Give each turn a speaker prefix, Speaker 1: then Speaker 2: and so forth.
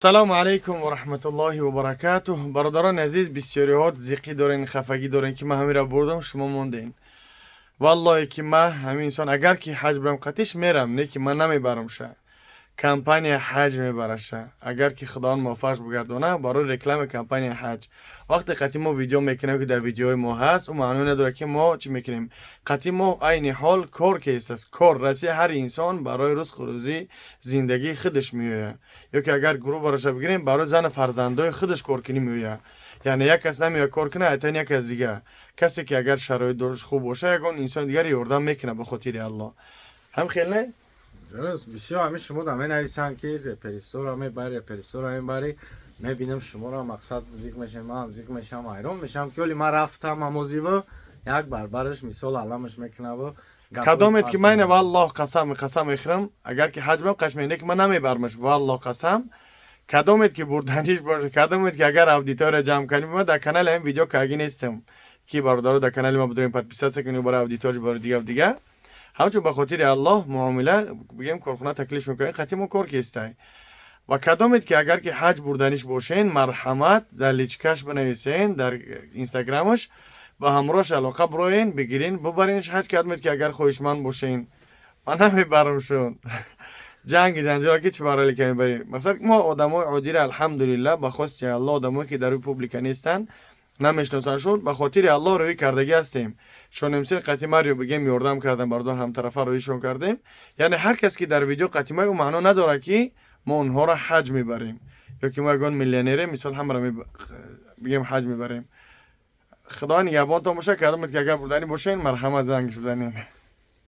Speaker 1: Салому алайкум ва раҳматуллоҳи ва баракатуҳ. Бародарони азиз, бисёриҳо зиқӣ дорен, хафагӣ дорен, ки ман ҳамира бурдам, шумо монден. Валлоҳе ки ман ҳамин инсон, агар ки ҳаҷ бирам, қатиш мерам, не ки ман намебарамша, компания ҳаҷ мебараша. Агар ки Худованд муваффақш бигардона, барои рекламаи компания ҳаҷ. Вақте қати мо видео мекунем, ки дар видеои мо ҳаст, ӯ маъно надорад, ки мо чӣ мекунем. Қати мо айни ҳол кор кест кор расия. Ҳар инсон барои ризқу рӯзӣ, зиндагии худаш меояд, ё ки агар гурӯҳ бароша бигирем, барои зану фарзандои худаш кор кунӣ меояд. Яъне як кас намеояд кор кунад, айтан як кас дига. Касе ки агар шароит дораш хуб боша, ягон инсони дигар ёрдам мекунад ба хотири Аллоҳ. Ҳам хел не?
Speaker 2: Дуруст, бисёр ҳамин шумо да менависанд, ки реперисора мебари, реперисора мебари. Мебинам шуморо, мақсад, зиқ мешавем, ман зиқ мешавам, ҳайрон мешавам, ки оли ман рафтам амозиву як барбараш мисол аламаш мекунаву.
Speaker 1: Кадомед ки ман, валлоҳ, қасам, қасам мехӯрам, агар ки ҳаҷ бирам, қаш не ки ман намебармаш. Валлоҳ, қасам, кадомед ки бурданиш боша, кадомед ки агар аудитория ҷамъ кунем, ман дар канали ҳамин видео каги нестам, ки бародаро дар канали ма бидорем, подписаться кунем барои аудитория, барои дига дига. Ҳамчун ба хотири Аллоҳ муомила бигем, корхона таклиф мекунем, қати мо кор кестай. Ва кадомед ки агар ки ҳаҷ бурданиш бошен, марҳамат, дар личкаш бинависен, дар Инстаграмаш ба ҳамроҳш алоқа бироен, бигирин, бубаринш ҳаҷ. Кадомед ки агар хоҳишманд бошен, ман намебарамшон. Ҷанги ҷанҷола ки чӣ барои ка мебарем? Мақсад, мо одамои оддира, алҳамдулиллаҳ, ба хости Аллоҳ, одамое ки дар рӯи публика нестанд, намешиносанд, ба хотири Аллоҳ рӯӣ кардагӣ ҳастем. Шонемсел қати марио бигем, ёрдам кардам, бардор, ҳамтарафа рӯишон кардем. Яъне ҳар кас ки дар видео қатимаи ӯ, маъно надорад, ки мо онҳоро ҳаҷ мебарем ё ки мо ягон миллионерем, мисол, ҳамаро бигем, ҳаҷ мебарем. Худо нигаҳбонтон боша. Кадомед ки агар бурданӣ бошен, марҳамат, занг шуданин.